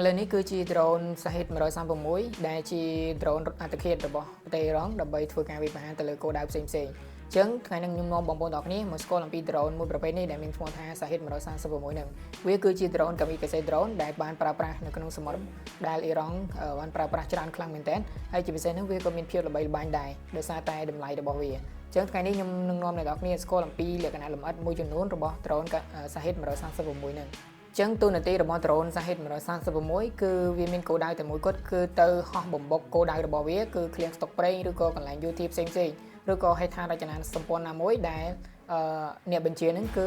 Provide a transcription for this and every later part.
ខាងលើនេះគឺជា drone Shahed 136ដែលជា drone អត្តឃាតរបស់ប្រទេសអ៊ីរ៉ង់ដើម្បីធ្វើការវាយប្រហារទៅលើគោលដៅផ្សេងៗអញ្ចឹងថ្ងៃនេះខ្ញុំនាំបងប្អូនទាំងអស់គ្នាមកស្គាល់អំពី drone មួយប្រភេទនេះដែលមានឈ្មោះថា Shahed 136ហ្នឹងវាគឺជា drone kamikaze drone ដែលបានប្រើប្រាស់នៅក្នុងសមុទ្រដែលអ៊ីរ៉ង់បានប្រើប្រាស់ច្រើនខ្លាំងមែនទែនហើយជាពិសេសហ្នឹងវាក៏មានភាពល្បីល្បាញដែរដោយសារតែតម្លៃរបស់វាអញ្ចឹងថ្ងៃនេះខ្ញុំនឹងនាំអ្នកទាំងអស់គ្នាស្គាល់អំពីលក្ខណៈលម្អិតមួយចំនួនរបស់ drone Shahed 136ហ្នឹង ចឹងតួនាទីរបស់ drone Shahed 136គឺវាមានគោលដៅតែមួយគត់គឺទៅហោះបំបុកគោលដៅរបស់វាគឺឃ្លាំងស្តុកប្រេងឬក៏កន្លែងយោធាផ្សេងផ្សេងឬក៏ហេដ្ឋារចនាសម្ព័ន្ធណាមួយដែលអ្នកបញ្ជាហ្នឹងគឺ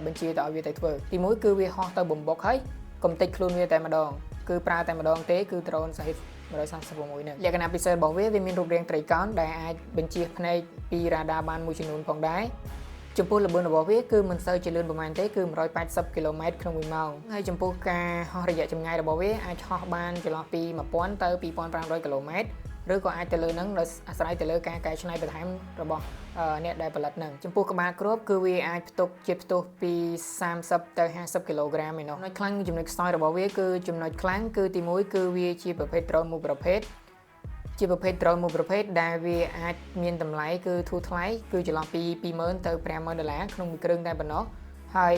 បញ្ជាទៅឲ្យវាទៅធ្វើទីមួយគឺវាហោះទៅបំបុកហើយកំទេចខ្លួនវាតែម្ដងគឺប្រើតែម្ដងទេគឺ drone Shahed 136ហ្នឹងលក្ខណៈពិសេសរបស់វាវាមានរូបរាងត្រីកោណដែលអាចបញ្ជាភ្នែកពីរ៉ាដាបានមួយចំនួនផងដែរចំពោះល្បឿនរបស់វាគឺមិនសូវជាលឿនប្រហែលទេគឺ180គីឡូម៉ែត្រក្នុង1ម៉ោងហើយចំពោះការហោះរយៈចម្ងាយរបស់វាអាចហោះបានចន្លោះពី1000ទៅ2500គីឡូម៉ែត្រឬក៏អាចទៅលើនឹងដោយអាស្រ័យទៅលើការកែច្នៃបន្ថែមរបស់អ្នកដែលផលិតនឹងចំពោះក្បាលគ្រាប់គឺវាអាចផ្ទុកជាតិផ្ទុះពី30ទៅ50គីឡូក្រាមឯណោះចំណុចខ្លាំងចំណុចខ្សោយរបស់វាគឺចំណុចខ្លាំងគឺទី1គឺវាជាប្រភេទ drone មួយប្រភេទជាប្រភេទ drone មួយប្រភេទដែលវាអាចមានតម្លៃគឺធូរថ្លៃគឺចន្លោះពី20000ទៅ50000ដុល្លារក្នុងមួយគ្រឿងតែប៉ុណ្ណោះហើយ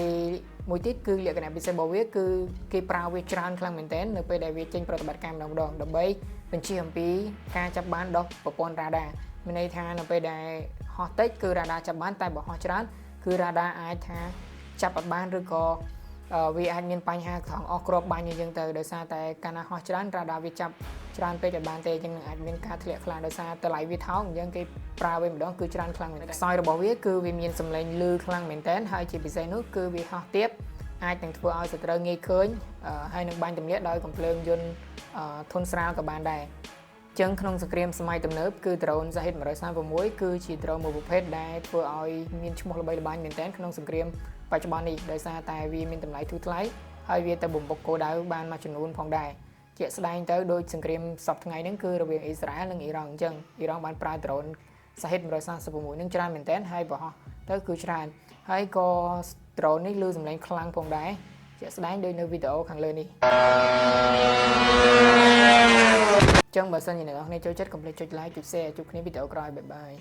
មួយទៀតគឺលក្ខណៈពិសេសរបស់វាគឺគេប្រើវាច្រើនខ្លាំងមែនទែននៅពេលដែលវាចេញប្រតិបត្តិការម្ដងម្ដងដើម្បីបញ្ជាអំពីការចាប់បានដល់ប្រព័ន្ធរ៉ាដាមានន័យថានៅពេលដែលហោះតិចគឺរ៉ាដាចាប់បានតែបើហោះច្រើនគឺរ៉ាដាអាចថាចាប់អត់បានឬក៏វាអាចមានបញ្ហាត្រង់អស់គ្រាប់បាញ់អញ្ចឹងទៅដោយសារតែកាលណាហោះច្រើនរ៉ាដាវាចាប់ច្រើនពេកអត់បានទេអញ្ចឹងនឹងអាចមានការធ្លាក់ខ្លាំងដោយសារតម្លៃវាថោកអញ្ចឹងគេប្រើវាម្ដងគឺច្រើនខ្លាំងមែនទែនខ្សោយរបស់វាគឺវាមានសម្លេងលឺខ្លាំងមែនទែនហើយជាពិសេសនោះគឺវាហោះទាបអាចនឹងធ្វើឲ្យសត្រូវងាយឃើញហើយនឹងបាញ់ទម្លាក់ដោយកំភ្លើងយន្តធុនស្រាលក៏បានដែរចឹងក្នុងសង្គ្រាមសម័យទំនើបគឺ drone Shahed 136គឺជា drone មួយប្រភេទដែលធ្វើឲ្យមានឈ្មោះល្បីល្បាញមែនទែនក្នុងសង្គ្រាមបច្ចុប្បន្ននេះដោយសារតែវាមានតម្លៃធូរថ្លៃហើយវាទៅបំបុកគោលដៅបានមួយចំនួនផងដែរជាក់ស្ដែងទៅដូចសង្គ្រាមសប្តាហ៍ថ្ងៃហ្នឹងគឺរវាងអ៊ីស្រាអែលនិងអ៊ីរ៉ង់អញ្ចឹងអ៊ីរ៉ង់បានប្រើ drone Shahed 136ហ្នឹងច្រើនមែនទែនហើយបង្ហោះទៅគឺច្រើនហើយក៏ drone នេះឮសំឡេងខ្លាំងផងដែរជាក់ស្ដែងដូចនៅវីដេអូខាងលើនេះអញ្ចឹងបើសិនជាអ្នកទាំងអស់គ្នាចូលចិត្តកុំភ្លេចចុច like ចុច share ជួបគ្នាវីដេអូក្រោយ bye bye.